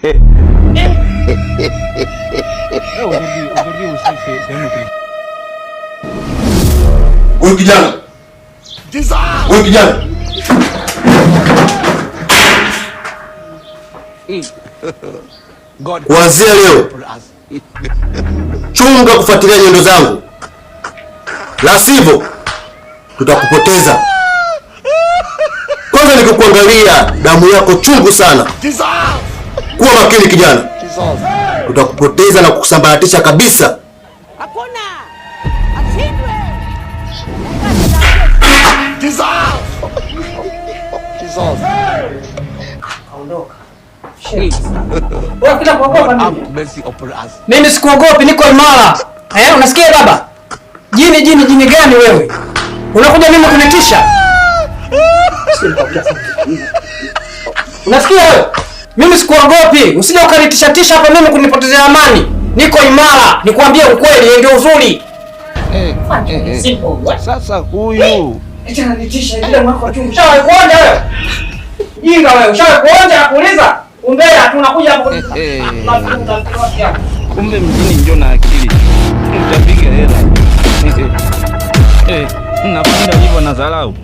Aujourd'hui aussi, c'est un autre. Huyu kijana. Huyu kijana. Kuanzia leo chunga kufuatilia nyendo zangu, la sivyo tutakupoteza. Kwanza nikikuangalia damu yako chungu sana. Kuwa makini kijana, tutakupoteza na kukusambaratisha kabisa. Hakuna. Ashindwe. Kaondoka. Wewe kila kuogopa mimi. Mimi sikuogopi, niko imara. Eh, unasikia baba? Jini jini jini gani wewe? Unakuja mimi kunitisha? Unasikia wewe? Mimi sikuogopi. Usije ukanitisha tisha hapa mimi kunipotezea amani. Niko imara, nikwambie ukweli ndio uzuri. Eh, sasa huyu Acha ananitisha ile mwako wa chungu. Ushawahi kuonja wewe? Jinga wewe, ushawahi kuonja nakuuliza? Umbea tu unakuja hapo. Kumbe mjini njo na akili, utapiga hela. Napenda hivyo na dharau.